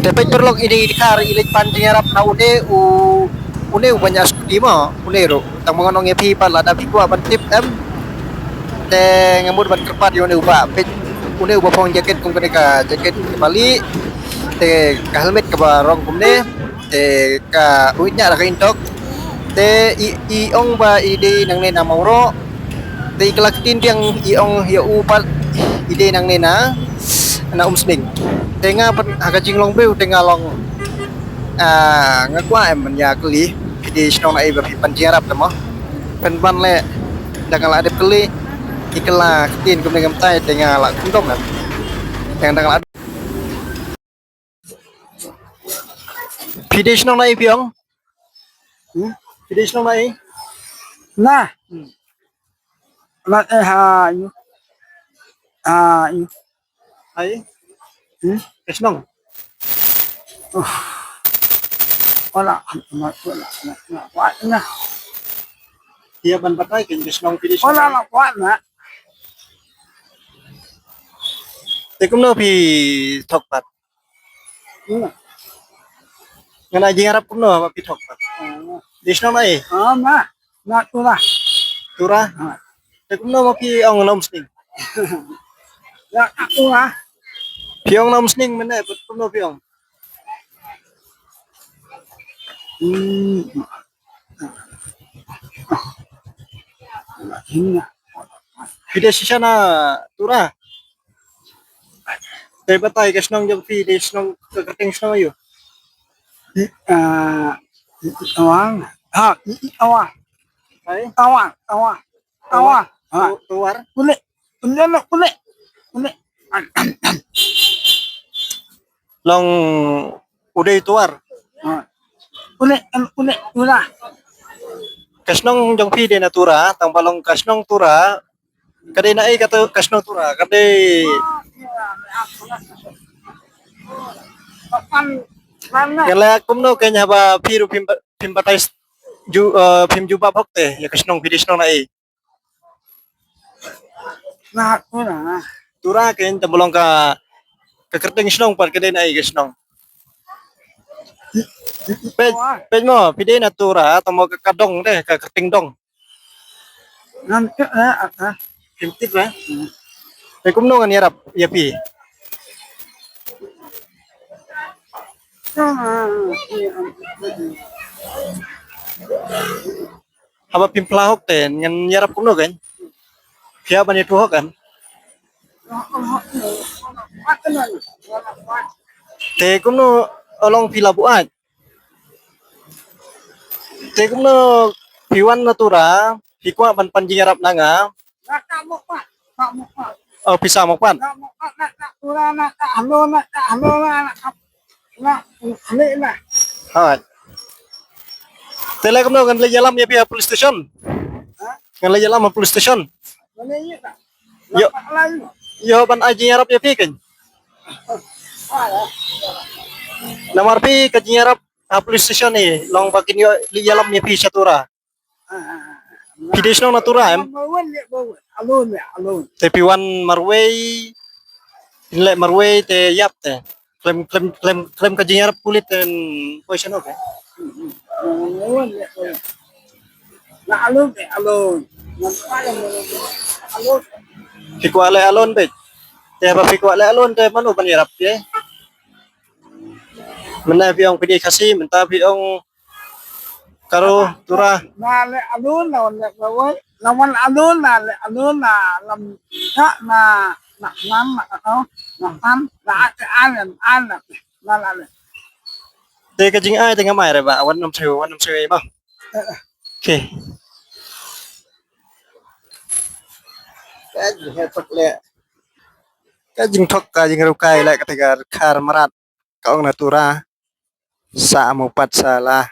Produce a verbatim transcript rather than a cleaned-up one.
Te peit paralok, i dei i dkhar i leit pan jingïarap na une u, une uba ñiah skuti mo, une ruh. Tang ba ngan ong ïa phi pat lada phi kwah ban tip em. Te nga mut ban kyrpad ïa une uba, peit une uba phong jaket kum kane ka jaket kaba lieh. Te ka helmet kaba rong kumne. Te ka uiñah da ka intok. Te i, i ong ba i dei nangne na Mawroh. Te i kylla ktien biang i ong ïa u pat i dei nangne na, na Umsning. Te nga pat ha ka jinglong briew te nga long, ah, nga kwah em ban ïa kylli. Phi dei shnong na ei ba phi pan jingïarap te mo? Pynban leh da nga la dep kylli i kylla ktien kumne kumtai te nga la kundom em. Te nga dang la Phi dei shnong na ei phi ong? Hmm? Phi dei shnong na ei? Na. Hmm. Na eh ha yu. Ha yu. Hai. Hmm? Ka shnong. Oh. Wala, wala, wala, wala, wala. Ïa ban batai kein ka shnong phi dei shnong. Wala, wala, wala. Te kumno phi thok pat? Hmm. Ngan ai jingïarap kumno ba phi thok pat? Hmm. Dei shnong na ei? Ah, ma. Na Tura. Tura? Ah. Te kumno ma phi ong na Umsning? Ya, Tura. Phi ong na Umsning mynne, kumno phi ong? Hmm. Phi dei shisha na Tura? Te batai ka shnong jong phi, dei shnong, ka kyrteng shnong aïu? Ah, Awang. Ha, Awang. Hai? Awang, Awang. Awang. Ha. Tu-, Tuar? Ule. Ule, ule, ule. Ule. Long u dei Tuar. Ha. Ule, ule, ule. Ka shnong jong phi dei na Tura, tang ba long ka shnong Tura. Ka dei na ei kata ka shnong Tura, ka dei. Ngan leh kumno kein haba phi ruh phim ba-, phim batai s-, ju, eh, phim jubab hok te, ïa ka shnong phi dei shnong na ei. Na Tura. Tura kein, tang ba long ka, ka kyrteng shnong pat ka dei na ei ka shnong. Peit, peit mo, phi dei na Tura, tang ba ka, ka dong te, ka kyrteng dong. Ngam tip eh, ah, ah. Ngam tip eh. Hmm. Te kumno ngan ïarap ïa phi? Ah, ah, ah. Haba phim phla hok te ngan ïarap kumno kein? Phi hap ban ïathuh hok kan? Te kumno, u long phi la buaid? Te kumno phi wan na Tura, phi kwah ban pan jingïarap na nga? Oh, phi sah Mawpat. Hooid. Te leh kumno, ngan leit ïalam ïa phi ha police station? Ngan leit ïalam ha police station. Ïoh, ïoh ban ai jingïarap ïa phi kein. Namar phi ka jingïarap ha police station hi long ba kin ïoh leit ïalam ïa phi sha Tura. Phi dei shnong na Tura em? Te phi wan marwei, phin leh marwei te ïap te. Khlem, khlem, khlem, khlem ka jingïarap pulit te poi shano kein? Phi kwah leh alone beit. Te haba phi kwah leh alone te mano ban ïarap phi? Mynne phi ong phi dei Khasi, mynta phi ong Garo, Tura. Na leh alone, na wan leh marwei. Na wan alone, na leh alone, na lam ka, na, na, na, na, na, na, na, na, na, na, na, na, na, na. Te ka jingai te ngam ai re ba, wan nym siew, wan nym siew ba. Eh, eh. Okay. Ka jingthok leh. Ka jingthok, ka jingriewkai leh kata ka dkhar mrad. Ka ong na Tura. Sah Mawpat sah la.